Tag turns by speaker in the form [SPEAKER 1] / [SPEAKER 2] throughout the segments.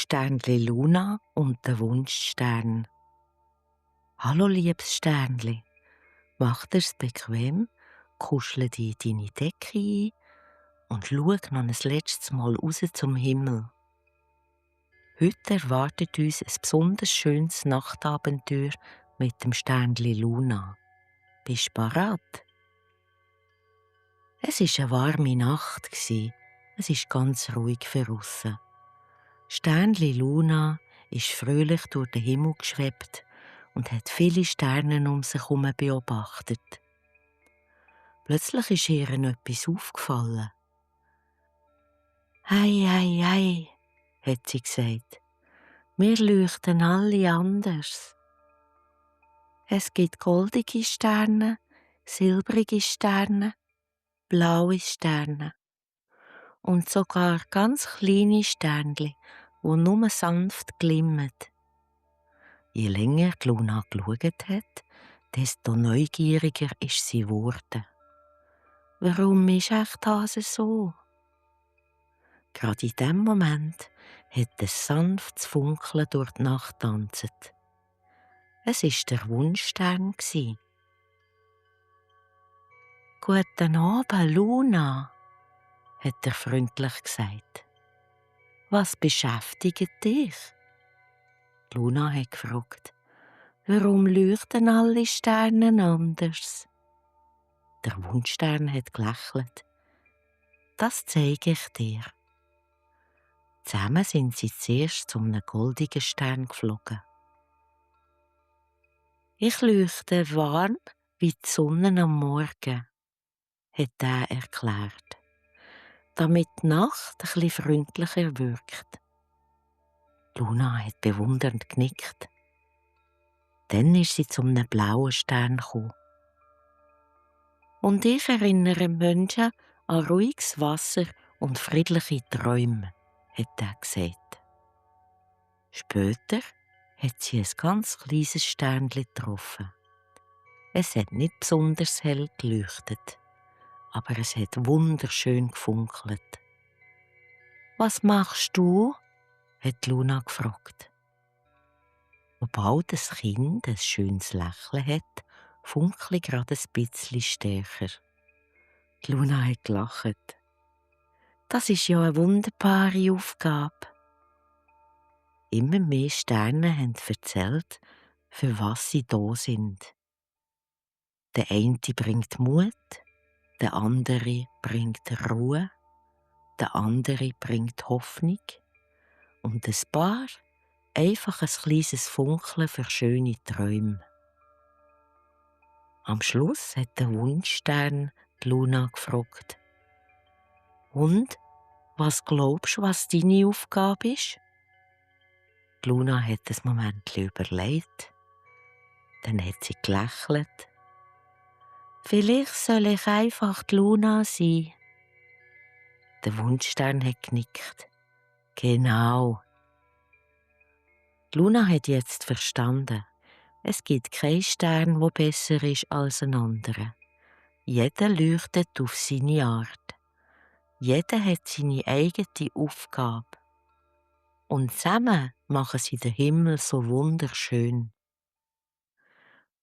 [SPEAKER 1] Sternli Luna und der Wunschstern. Hallo liebes Sternli, mach dir's bequem, kuschle dich in deine Decke ein und schau noch ein letztes Mal raus zum Himmel. Heute erwartet uns ein besonders schönes Nachtabenteuer mit dem Sternli Luna. Bist du bereit? Es war eine warme Nacht. Es ist ganz ruhig draussen. Sternli Luna ist fröhlich durch den Himmel geschwebt und hat viele Sterne um sich herum beobachtet. Plötzlich ist ihr etwas aufgefallen. «Hei, hei, hei», hat sie gesagt, «wir leuchten alle anders. Es gibt goldige Sterne, silbrige Sterne, blaue Sterne und sogar ganz kleine Sternli, die nur sanft glimmen.» Je länger die Luna geschaut hat, desto neugieriger ist sie geworden. Warum ist echt das so? Gerade in dem Moment hat ein sanftes Funkeln durch die Nacht getanzt. Es war der Wunschstern. «Guten Abend, Luna», hat er freundlich gesagt. «Was beschäftigt dich?» Luna hat gefragt. «Warum leuchten alle Sterne anders?» Der Wunschstern hat gelächelt. «Das zeige ich dir.» Zusammen sind sie zuerst zu einem goldigen Stern geflogen. «Ich leuchte warm wie die Sonne am Morgen», hat er erklärt, «damit die Nacht ein bisschen freundlicher wirkt.» Luna hat bewundernd genickt. Dann ist sie zu einem blauen Stern gekommen. «Und ich erinnere Menschen an ruhiges Wasser und friedliche Träume», hat er gesagt. Später hat sie ein ganz kleines Sternchen getroffen. Es hat nicht besonders hell geleuchtet, aber es hat wunderschön gefunkelt. «Was machst du?» hat Luna gefragt. Sobald das Kind ein schönes Lächeln hat, funkle gerade ein bisschen stärker. Die Luna hat gelacht. «Das ist ja eine wunderbare Aufgabe.» Immer mehr Sterne haben erzählt, für was sie da sind. Der eine bringt Mut, der andere bringt Ruhe, der andere bringt Hoffnung und ein paar einfach ein kleines Funkeln für schöne Träume. Am Schluss hat der Wunschstern die Luna gefragt. «Und, was glaubst du, was deine Aufgabe ist?» Die Luna hat ein Moment überlegt. Dann hat sie gelächelt. «Vielleicht soll ich einfach die Luna sein.» Der Wunschstern hat genickt. «Genau.» Die Luna hat jetzt verstanden. Es gibt keinen Stern, der besser ist als ein anderer. Jeder leuchtet auf seine Art. Jeder hat seine eigene Aufgabe. Und zusammen machen sie den Himmel so wunderschön.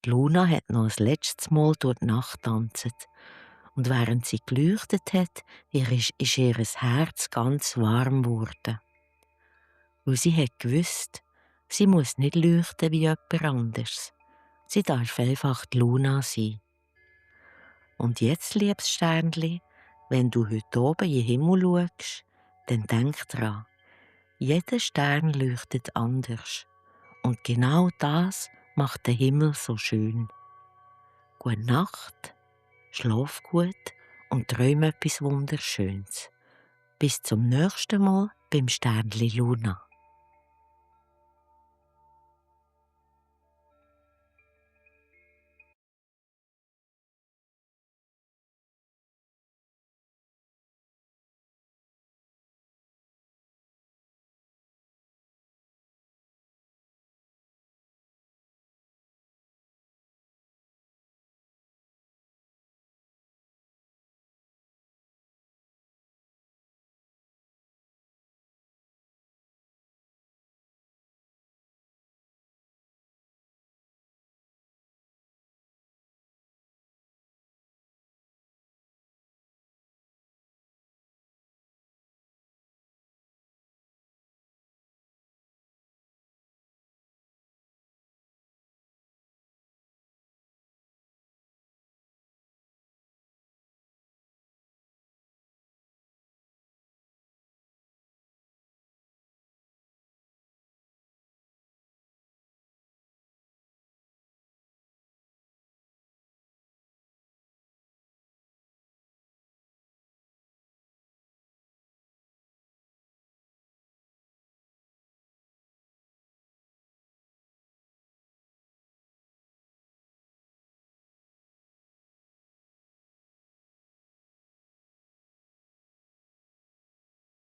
[SPEAKER 1] Die Luna hat noch ein letztes Mal durch die Nacht getanzt. Und während sie geleuchtet hat, ist ihr Herz ganz warm geworden. Weil sie hat gewusst, sie muss nicht leuchten wie jemand anderes. Sie darf einfach die Luna sein. Und jetzt, liebes Sternli, wenn du heute oben in den Himmel schaust, dann denk dran, jeder Stern leuchtet anders. Und genau das macht den Himmel so schön. Gute Nacht, schlaf gut und träume etwas Wunderschönes. Bis zum nächsten Mal beim Sternli Luna.